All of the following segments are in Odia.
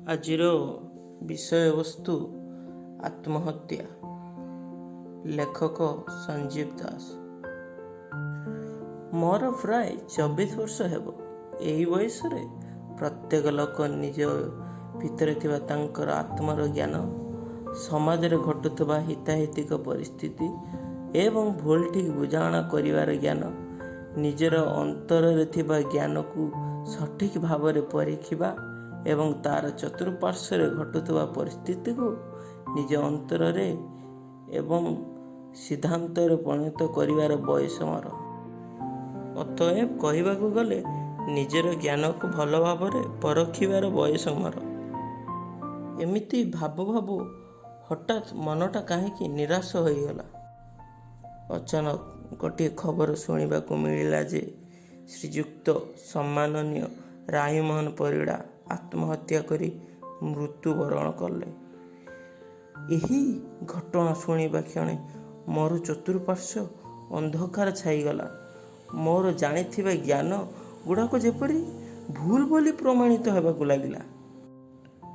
ଆଜିର ବିଷୟବସ୍ତୁ ଆତ୍ମହତ୍ୟା। ଲେଖକ ସଞ୍ଜୀବ ଦାସ। ମୋର ପ୍ରାୟ 24 ବର୍ଷ ହେବ। ଏହି ବୟସରେ ପ୍ରତ୍ୟେକ ଲୋକ ନିଜ ଭିତରେ ଥିବା ତାଙ୍କର ଆତ୍ମାର ଜ୍ଞାନ, ସମାଜରେ ଘଟୁଥିବା ହିତାହିତିକ ପରିସ୍ଥିତି ଏବଂ ଭୁଲ ଠିକ୍ ବୁଝାମଣା କରିବାର ଜ୍ଞାନ, ନିଜର ଅନ୍ତରରେ ଥିବା ଜ୍ଞାନକୁ ସଠିକ୍ ଭାବରେ ପରଖିବା ଏବଂ ତା'ର ଚତୁଃପାର୍ଶ୍ୱରେ ଘଟୁଥିବା ପରିସ୍ଥିତିକୁ ନିଜ ଅନ୍ତରରେ ଏବଂ ସିଦ୍ଧାନ୍ତରେ ପରିଣତ କରିବାର ବୟସ ମୋର। ଅତଏବ କହିବାକୁ ଗଲେ ନିଜର ଜ୍ଞାନକୁ ଭଲ ଭାବରେ ପରଖିବାର ବୟସ ମୋର। ଏମିତି ଭାବୁ ଭାବୁ ହଠାତ୍ ମନଟା କାହିଁକି ନିରାଶ ହୋଇଗଲା। ଅଚାନକ ଗୋଟିଏ ଖବର ଶୁଣିବାକୁ ମିଳିଲା ଯେ ଶ୍ରୀଯୁକ୍ତ ସମ୍ମାନନୀୟ ରାଇମୋହନ ପରିଡ଼ା ଆତ୍ମହତ୍ୟା କରି ମୃତ୍ୟୁବରଣ କଲେ। ଏହି ଘଟଣା ଶୁଣିବା କ୍ଷଣି ମୋର ଚତୁଃପାର୍ଶ୍ୱ ଅନ୍ଧକାର ଛାଇଗଲା। ମୋର ଜାଣିଥିବା ଜ୍ଞାନ ଗୁଡ଼ାକ ଯେପରି ଭୁଲ ବୋଲି ପ୍ରମାଣିତ ହେବାକୁ ଲାଗିଲା।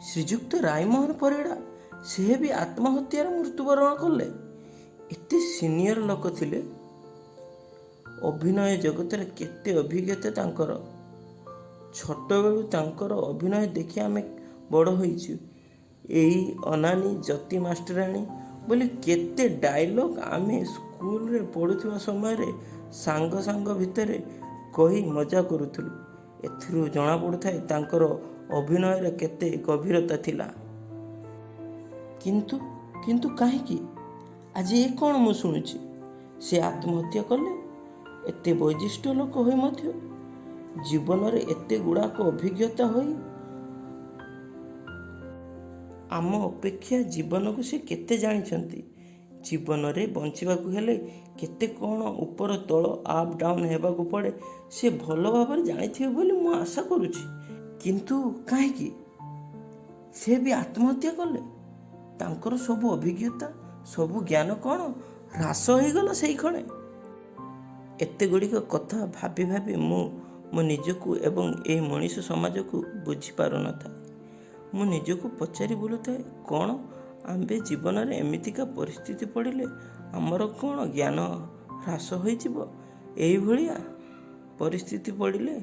ଶ୍ରୀଯୁକ୍ତ ରାଇମୋହନ ପରିଡ଼ା, ସେ ବି ଆତ୍ମହତ୍ୟାରେ ମୃତ୍ୟୁବରଣ କଲେ? ଏତେ ସିନିୟର ଲୋକ ଥିଲେ, ଅଭିନୟ ଜଗତରେ କେତେ ଅଭିଜ୍ଞତା ତାଙ୍କର। ଛୋଟବେଳୁ ତାଙ୍କର ଅଭିନୟ ଦେଖି ଆମେ ବଡ଼ ହୋଇଛୁ। ଏଇ ଅନାନୀ ଯତି ମାଷ୍ଟରାଣୀ ବୋଲି କେତେ ଡାଇଲଗ ଆମେ ସ୍କୁଲରେ ପଢ଼ୁଥିବା ସମୟରେ ସାଙ୍ଗ ସାଙ୍ଗ ଭିତରେ କହି ମଜା କରୁଥିଲୁ। ଏଥିରୁ ଜଣାପଡ଼ୁଥାଏ ତାଙ୍କର ଅଭିନୟରେ କେତେ ଗଭୀରତା ଥିଲା। କିନ୍ତୁ କିନ୍ତୁ କାହିଁକି ଆଜି ଏ କ'ଣ ମୁଁ ଶୁଣୁଛି? ସେ ଆତ୍ମହତ୍ୟା କଲେ? ଏତେ ବୟୋଜ୍ୟେଷ୍ଠ ଲୋକ ହୋଇ ମଧ୍ୟ, ଜୀବନରେ ଏତେ ଗୁଡ଼ାକ ଅଭିଜ୍ଞତା ହୋଇ, ଆମ ଅପେକ୍ଷା ଜୀବନକୁ ସେ କେତେ ଜାଣିଛନ୍ତି। ଜୀବନରେ ବଞ୍ଚିବାକୁ ହେଲେ କେତେ କ'ଣ ଉପର ତଳ, ଅପ୍ ଡାଉନ୍ ହେବାକୁ ପଡ଼େ, ସେ ଭଲ ଭାବରେ ଜାଣିଥିବେ ବୋଲି ମୁଁ ଆଶା କରୁଛି। କିନ୍ତୁ କାହିଁକି ସେ ବି ଆତ୍ମହତ୍ୟା କଲେ? ତାଙ୍କର ସବୁ ଅଭିଜ୍ଞତା, ସବୁ ଜ୍ଞାନ କ'ଣ ହ୍ରାସ ହୋଇଗଲା ସେଇକ୍ଷଣେ? ଏତେଗୁଡ଼ିକ କଥା ଭାବି ଭାବି ମୁଁ ମୋ ନିଜକୁ ଏବଂ ଏହି ମଣିଷ ସମାଜକୁ ବୁଝିପାରୁନଥାଏ। ମୁଁ ନିଜକୁ ପଚାରି ବୁଲୁଥାଏ, କ'ଣ ଆମ୍ଭେ ଜୀବନରେ ଏମିତିକା ପରିସ୍ଥିତି ପଡ଼ିଲେ ଆମର କ'ଣ ଜ୍ଞାନ ହ୍ରାସ ହୋଇଯିବ? ଏହିଭଳିଆ ପରିସ୍ଥିତି ପଡ଼ିଲେ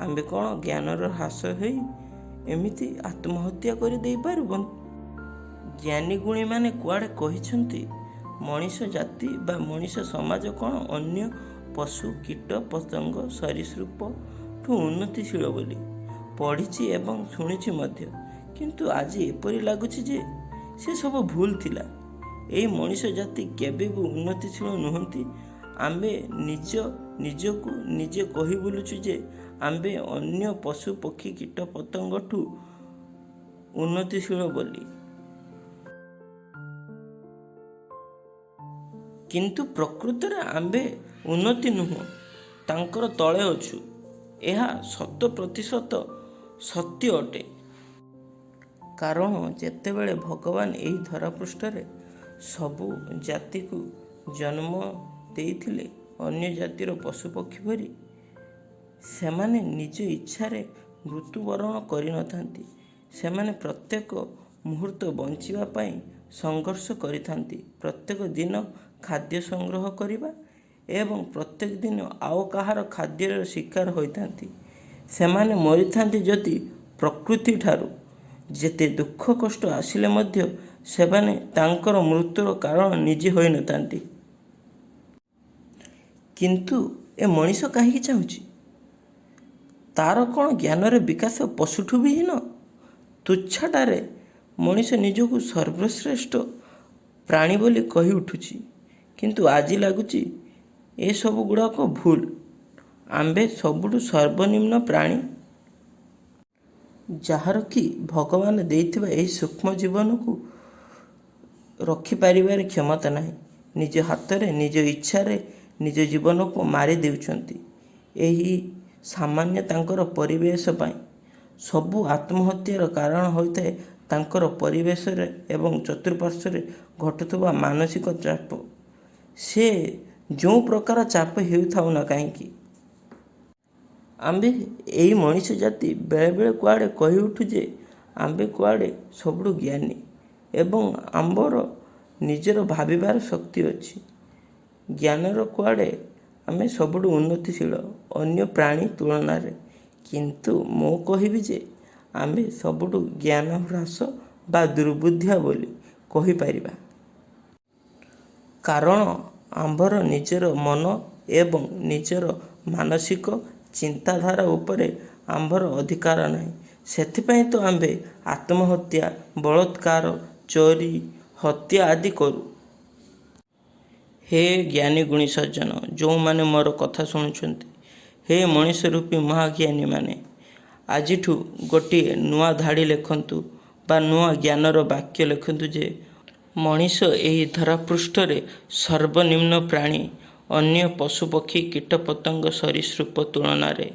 ଆମ୍ଭେ କ'ଣ ଜ୍ଞାନର ହ୍ରାସ ହୋଇ ଏମିତି ଆତ୍ମହତ୍ୟା କରି ଦେଇପାରିବୁ? ଜ୍ଞାନୀଗୁଣୀମାନେ କୁଆଡ଼େ କହିଛନ୍ତି, ମଣିଷ ଜାତି ବା ମଣିଷ ସମାଜ କ'ଣ ଅନ୍ୟ ପଶୁ, କୀଟ, ପତଙ୍ଗ, ସରୀସୃପଠୁଁ ଉନ୍ନତିଶୀଳ ବୋଲି। ପଢ଼ିଛି ଏବଂ ଶୁଣିଛି ମଧ୍ୟ। କିନ୍ତୁ ଆଜି ଏପରି ଲାଗୁଛି ଯେ ସେ ସବୁ ଭୁଲ ଥିଲା। ଏହି ମଣିଷ ଜାତି କେବେ ବି ଉନ୍ନତିଶୀଳ ନୁହନ୍ତି। ଆମ୍ଭେ ନିଜ ନିଜକୁ ନିଜେ କହି ବୁଲୁଛୁ ଯେ ଆମ୍ଭେ ଅନ୍ୟ ପଶୁ, ପକ୍ଷୀ, କୀଟ, ପତଙ୍ଗଠୁଁ ଉନ୍ନତିଶୀଳ ବୋଲି। କିନ୍ତୁ ପ୍ରକୃତରେ ଆମ୍ଭେ ଉନ୍ନତି ନୁହଁ, ତାଙ୍କର ତଳେ ଅଛୁ। ଏହା ଶତ ପ୍ରତିଶତ ସତ୍ୟ ଅଟେ। କାରଣ ଯେତେବେଳେ ଭଗବାନ ଏହି ଧରାପୃଷ୍ଠରେ ସବୁ ଜାତିକୁ ଜନ୍ମ ଦେଇଥିଲେ, ଅନ୍ୟ ଜାତିର ପଶୁପକ୍ଷୀ ପରି ସେମାନେ ନିଜ ଇଚ୍ଛାରେ ମୃତ୍ୟୁବରଣ କରିନଥାନ୍ତି। ସେମାନେ ପ୍ରତ୍ୟେକ ମୁହୂର୍ତ୍ତ ବଞ୍ଚିବା ପାଇଁ ସଂଘର୍ଷ କରିଥାନ୍ତି। ପ୍ରତ୍ୟେକ ଦିନ ଖାଦ୍ୟ ସଂଗ୍ରହ କରିବା ଏବଂ ପ୍ରତ୍ୟେକ ଦିନ ଆଉ କାହାର ଖାଦ୍ୟର ଶିକାର ହୋଇଥାନ୍ତି। ସେମାନେ ମରିଥାନ୍ତି ଯଦି ପ୍ରକୃତିଠାରୁ ଯେତେ ଦୁଃଖ କଷ୍ଟ ଆସିଲେ ମଧ୍ୟ ସେମାନେ ତାଙ୍କର ମୃତ୍ୟୁର କାରଣ ନିଜେ ହୋଇନଥାନ୍ତି। କିନ୍ତୁ ଏ ମଣିଷ କାହିଁକି ଚାହୁଁଛି? ତା'ର କ'ଣ ଜ୍ଞାନର ବିକାଶ ପଶୁଠୁଁ ବି ହୀନ? ତୁଚ୍ଛାଟାରେ ମଣିଷ ନିଜକୁ ସର୍ବଶ୍ରେଷ୍ଠ ପ୍ରାଣୀ ବୋଲି କହି ଉଠୁଛି। କିନ୍ତୁ ଆଜି ଲାଗୁଛି ଏସବୁଗୁଡ଼ାକ ଭୁଲ। ଆମ୍ଭେ ସବୁଠୁ ସର୍ବନିମ୍ନ ପ୍ରାଣୀ। ଯାହାର କି ଭଗବାନ ଦେଇଥିବା ଏହି ସୂକ୍ଷ୍ମ ଜୀବନକୁ ରଖିପାରିବାର କ୍ଷମତା ନାହିଁ। ନିଜ ହାତରେ ନିଜ ଇଚ୍ଛାରେ ନିଜ ଜୀବନକୁ ମାରି ଦେଉଛନ୍ତି ଏହି ସାମାନ୍ୟ ତାଙ୍କର ପରିବେଶ ପାଇଁ। ସବୁ ଆତ୍ମହତ୍ୟାର କାରଣ ହୋଇଥାଏ ତାଙ୍କର ପରିବେଶରେ ଏବଂ ଚତୁଃପାର୍ଶ୍ୱରେ ଘଟୁଥିବା ମାନସିକ ଚାପ, ସେ ଯେଉଁ ପ୍ରକାର ଚାପ ହେଉଥାଉ ନା କାହିଁକି? ଆମ୍ଭେ ଏହି ମଣିଷ ଜାତି ବେଳେବେଳେ କୁଆଡ଼େ କହିଉଠୁ ଯେ ଆମ୍ଭେ କୁଆଡ଼େ ସବୁଠୁ ଜ୍ଞାନୀ ଏବଂ ଆମ୍ଭର ନିଜର ଭାବିବାର ଶକ୍ତି ଅଛି। ଜ୍ଞାନର କୁଆଡ଼େ ଆମେ ସବୁଠୁ ଉନ୍ନତିଶୀଳ ଅନ୍ୟ ପ୍ରାଣୀ ତୁଳନାରେ। କିନ୍ତୁ ମୁଁ କହିବି ଯେ ଆମ୍ଭେ ସବୁଠୁ ଜ୍ଞାନ ହ୍ରାସ ବା ଦୁର୍ବୁଦ୍ଧିଆ ବୋଲି କହିପାରିବା। କାରଣ ଆମ୍ଭର ନିଜର ମନ ଏବଂ ନିଜର ମାନସିକ ଚିନ୍ତାଧାରା ଉପରେ ଆମ୍ଭର ଅଧିକାର ନାହିଁ। ସେଥିପାଇଁ ତ ଆମ୍ଭେ ଆତ୍ମହତ୍ୟା, ବଳାତ୍କାର, ଚୋରି, ହତ୍ୟା ଆଦି କରୁ। ହେ ଜ୍ଞାନୀଗୁଣୀ ସଜ୍ଜନ, ଯେଉଁମାନେ ମୋର କଥା ଶୁଣୁଛନ୍ତି, ହେ ମଣିଷରୂପୀ ମହାଜ୍ଞାନୀମାନେ, ଆଜିଠୁ ଗୋଟିଏ ନୂଆ ଧାଡ଼ି ଲେଖନ୍ତୁ ବା ନୂଆ ଜ୍ଞାନର ବାକ୍ୟ ଲେଖନ୍ତୁ ଯେ ମଣିଷ ଏହି ଧରାପୃଷ୍ଠରେ ସର୍ବନିମ୍ନ ପ୍ରାଣୀ ଅନ୍ୟ ପଶୁପକ୍ଷୀ, କୀଟପତଙ୍ଗ, ସରୀସୃପ ତୁଳନାରେ।